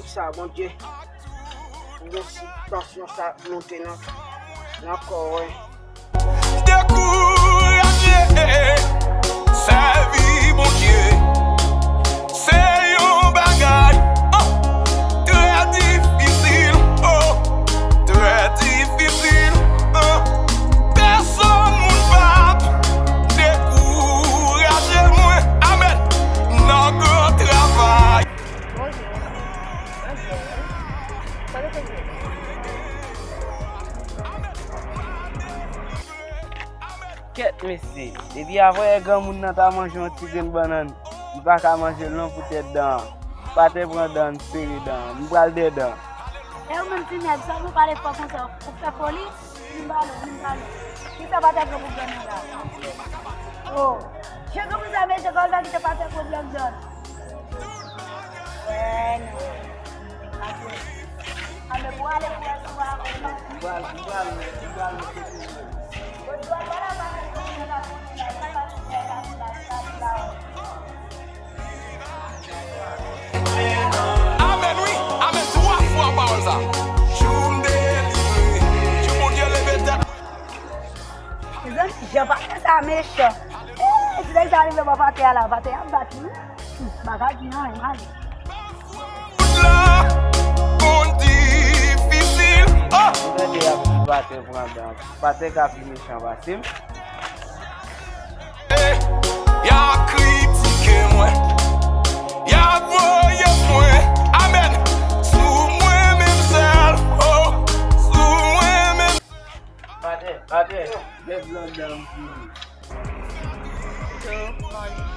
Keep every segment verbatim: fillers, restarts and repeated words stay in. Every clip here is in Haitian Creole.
Sa, Bondye, mèsi, tansyon sa ap monte nan, nan kò, wè. Dekouraje, sèvi Bondye, se yon bagay, oh, trè difisil, oh, trè difisil, oh. Pèsonn moun p ap dekouraje mwen, amèn, nan gran travay. Bonjou. Bonjou. Kote w te jwe? Kèt mesye, depi avanyè granmoun nan ta manje yon ti grenn bannann, li pa ka manje l non poutèt dan an. Patè pran dan an, sere dan an. M pral dèyè dan an. E ou menm ti nèg, sa w pale fò konsa, ou fè foli? Vin ba nou, vin ba nou. Kisa Patè gen pou blan nan la? Oh. Jan granmoun sa meche, kòl pa kite Patè pran blan dan. Wè, non. Ase. Ase pou ale pou wè si w a. M pral, m pral, m pral. Amèn, wi. Amèn. Twa fwa pawòl sa. Jou m delivre. Jou Bondye leve tèt mwen. Mezanmi, jan Patè sa mechan. Eh, si nèg sa rive bò Patè a la, Patè ap bat li. Hmm, bagay di anyen, m ale. Wout la konn difisil. Oh! M tande y ap di Patè pran dan. Patè ka pi mechan pase m. Y a kritike mwen, y a voye mwen, amèn, sou mwen menm sèl, oh, sou mwen menm. Patè, patè, lèv blan dan m fini. Bonjou, Floride.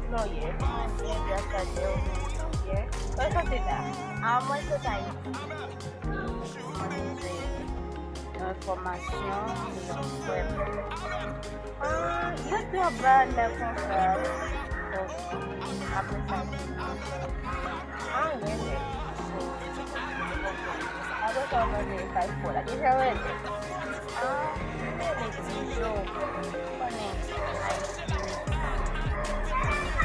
Floride, mwen se Blanchard Léopold Pierre. Mwen soti la. Ah, mwen soti Ayiti. Mwen se yon fòmasyon, yon frè m. Ah, yo te anba lè konsa, wi. Donk, apre sa, anyen, men. Apre sa, w mande kay fò la. Deja rele. Ah, m rele ti jo. Konnen Ayiti,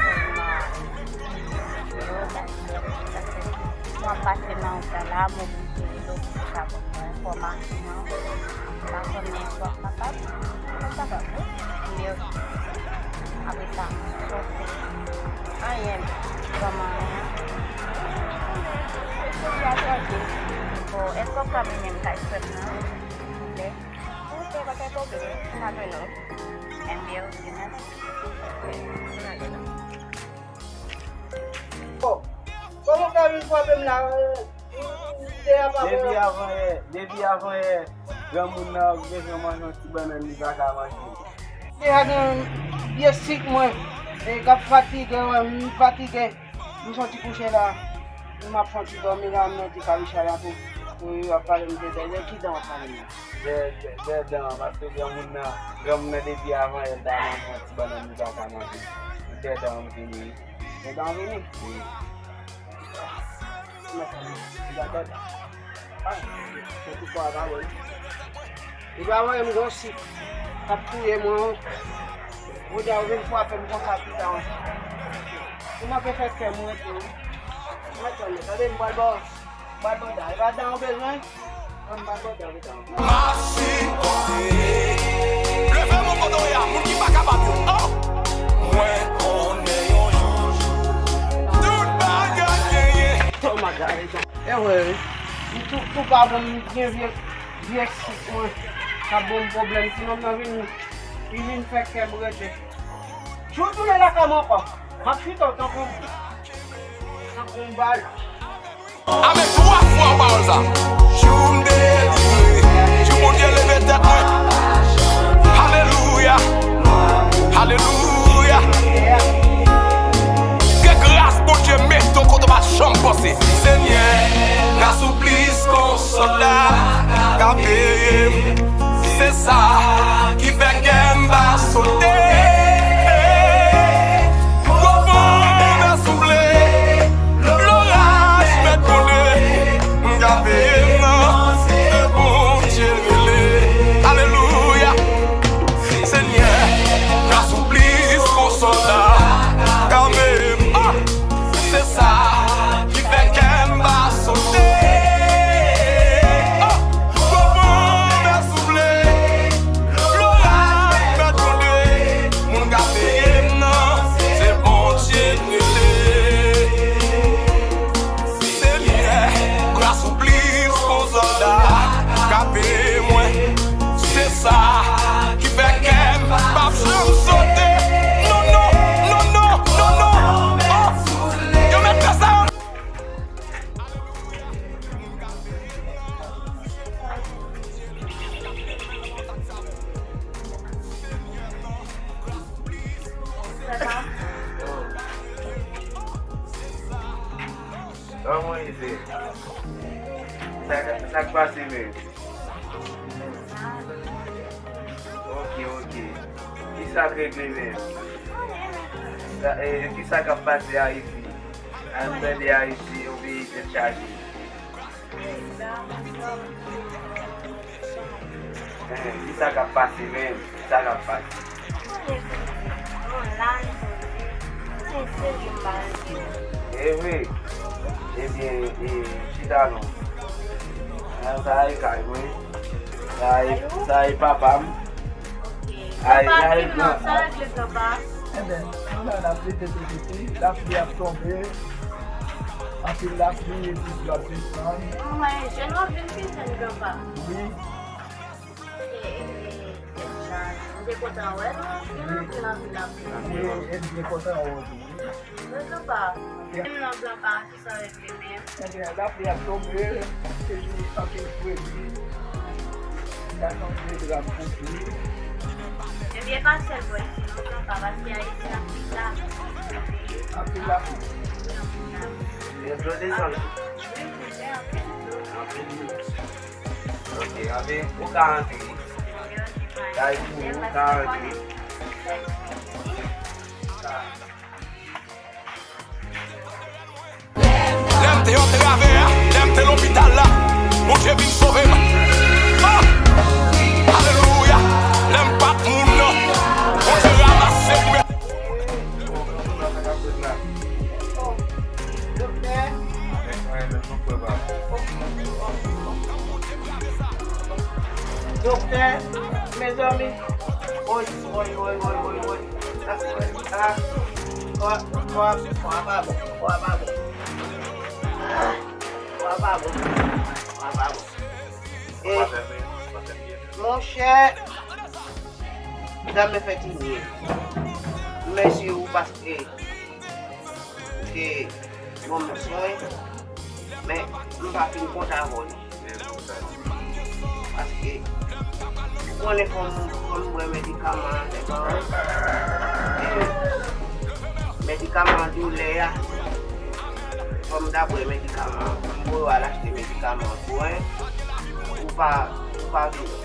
sèlman, yo bay kè, paske mwen ap pase nan wout la, m oblije rele w pou sa ban mwen enfòmasyon. M pa konnen si w ap kapab. Mwen kapab, wi. Mèsi. Apre sa, sòse. Anyen, kòman anyen? Peyi a tranke. Bon, èske w ka mennen m kay frè m nan, silvouplè? Ok, pa gen pwoblèm. M ap jwenn ou. Enben, ok, mèsi. Ok, m ap jwenn ou. Bon, kòman w fè vin frape m la? Depi avanyè, depi avanyè, granmoun nan bezwen manje yon ti bannann, li pa ka manje. Deja gen vye sik mwen, e k ap fatige, wè, m fatige. M soti kouche la, m ap fè yon ti dòmi la, m mete kabicha la pou, pou yo ap pale m de, de, de ki dan w ap pale m la? De, de, de dan, paske granmoun nan, granmoun nan depi avanyè l ta manje yon ti bannann, li pa ka manje. De dan m vini. De dan w vini? Wi. Mèt ann, li pa tande. Ay, se tout fwa pa wè. Li pa voye m gon sik k ap touye mwen. Jodi a, ou vin frape m konsa pita ankò. Ou manke fè kè m rete, wi. Mèt ann, tande, m pral ba w, m pral ba w dan. E pa dan ou bezwen? An, m pral ba w dan, wi, dan. M ap sipòte. Leve men w kote w ye a, moun ki pa kapab yo. Oh! Mwen konnen yon jou, tout bagay genyen. Oh my God. E vre, wi. M tou, tou pa bon, m gen vye, vye sik mwen k ap ban m pwoblèm. Ti nonm nan vin, li vin fè kè m rete. Si w tounen lakay mwen ankò, m ap chita w tankou, tankou yon bal. Amèn. Twa fwa pawòl sa. Jou m delivre, jou Bondye leve tèt mwen. Alelouya. Alelouya. Ke gras Bondye mete w kote w pa janm panse. Senyè, gras ou plis ke yon sòlda ka peye m. Se sa ki fè kè m pa sote. Gwo van mè soufle, loraj mèt gwonde, m ka veye m nan, se Bondye rele. Alelouya. Senyè, gras ou plis ke yon sòlda ka peye m. Ah! Se sa ki fè kè m pa Kòman w ye? Sa, sa k pase menm? Ok, ok. Kisa k regle menm? Sa, eh, kisa k ap pase Ayiti? An tande Ayiti, yon peyi tèt chaje. Eh, kisa k ap pase menm? Kisa k ap pase? Mwen la, m soti. Mwen serye, m pa rete. E vre? Ebyen, e, chita non. Sa, sa e kay mwen. Sa e, sa e papa m. Ay, granpa, ay, fin nan, granpa. Sa regle granpa. Ebyen, nou la, n ap rete, rete, rete. Lapli ap tonbe. Anpil lapli, epi dlo ap desann. Mwen, jèn w ap vin pi jèn, granpa. Wi. E, e, e, e, m te kontan wè nou, gen anpil, anpil, anpil. Wi, e m te kontan wè w tou. Wi, granpa. Fin nan, granpa. Sa regle menm. Ebyen, lapli ap tonbe, se li anpil fredi. N ta chanje dra pou li. Ebyen, pa sèl bò isi non, granpa, paske Ayiti anpil lapli. Anpil lapli. Wi, anpil lapli. Gen dlo desann. Wi, wi, gen anpil dlo. Anpil dlo. Ok, anpil, ou ka antre. Kay pou ou, ou ka antre. Lè m te antravè a, lè m te lopital la, Bondye vin sove m. Ah! Alelouya! Lè m pa t moun nan, Bondye ranmase m. Doktè. Doktè, mezanmi. Oy, oy, oy. Sa se, ah, kwa, kwa, kwa pa bon, kwa pa bon. Kwa pa bon, kwa pa bon. E, monchè, dam nan fè ti byen. Mèsi ou paske ou te ban m swen, men m pa fin kontan avè w non. Paske ou konnen fò m, fò m bwè medikaman an, e, medikaman doulè a, fò m ta bwè medikaman an, fò m voye w al achte medikaman an pou, en, ou pa, ou pa vini.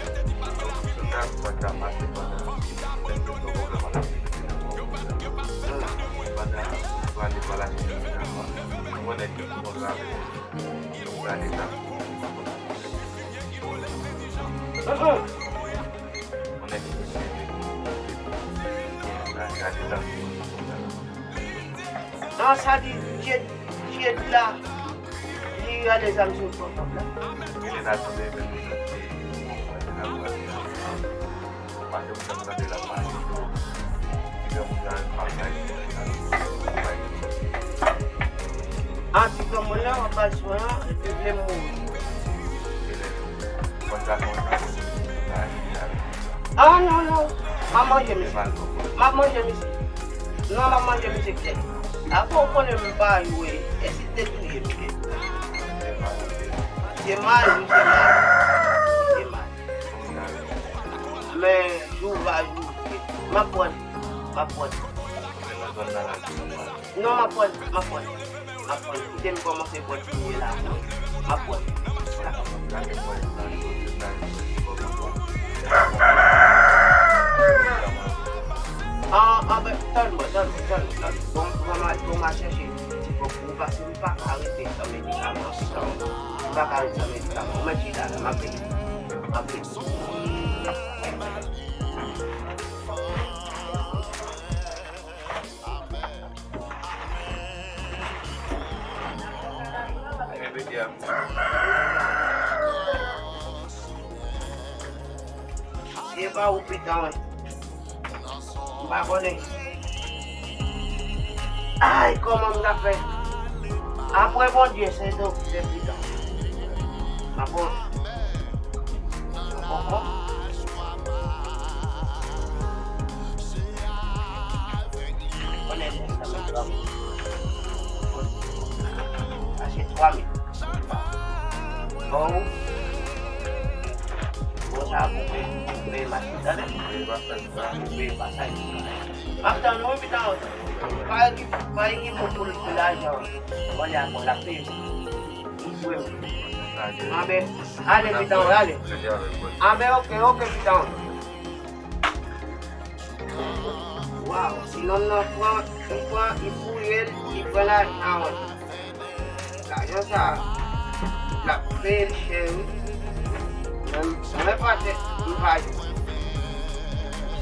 Non, sa di, Jed, Jed la, li rale zam sou pran kòb la. An ti granmoun nan, w ap al swen an, epi vle m mouri. Ah, non, non. M ap manje, mesye. M ap manje, mesye. Non, m ap manje, mesye, kèt. Apre, ou konnen m pa jwe. E si te touye m, kèt. Misye mal, misye mal. Misye mal. Men, jou va jou. M ap pran. M ap pran. Non, m ap pran, m ap pran. M ap pran. Kite m kòmanse pran ti ye la. M ap pran. Ah, ah, ben, tann mwen, tann mwen, tann mwen, tann mwen. Bon, bon, m a, bon, m a chèche ti kòb pou ou, paske m pa ka rete san medikaman, san, m pa ka rete san medikaman. Ou mèt chita la, m ap vini. M ap vini. Se pa ou pitan, wi. M pa konnen. Ay, kòman m ta fè? Apre Bondye, se do, se pitan. Apre. Kòman? Konnen sa mwen pran. Sa se twa mil. Bon. Bon, sa pou peye, pou peye machin, tande? Pou peye pasaj. M ap tann ou, pitan. Pa ki, pa ki pou, pou, pou lajan. Bon, y a bon, l ap peye. Anben, ale pitan, ale. Anben, oke, oke, pitan. Waw, si nonm nan pran, li pran, li fouye l, li pran lajan an. Lajan sa, l ap peye l chè, wi. Mwen, mwen panse, m pa jwe.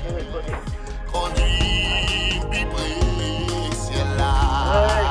Chè, kote? Kondwi m pi pre syèl la.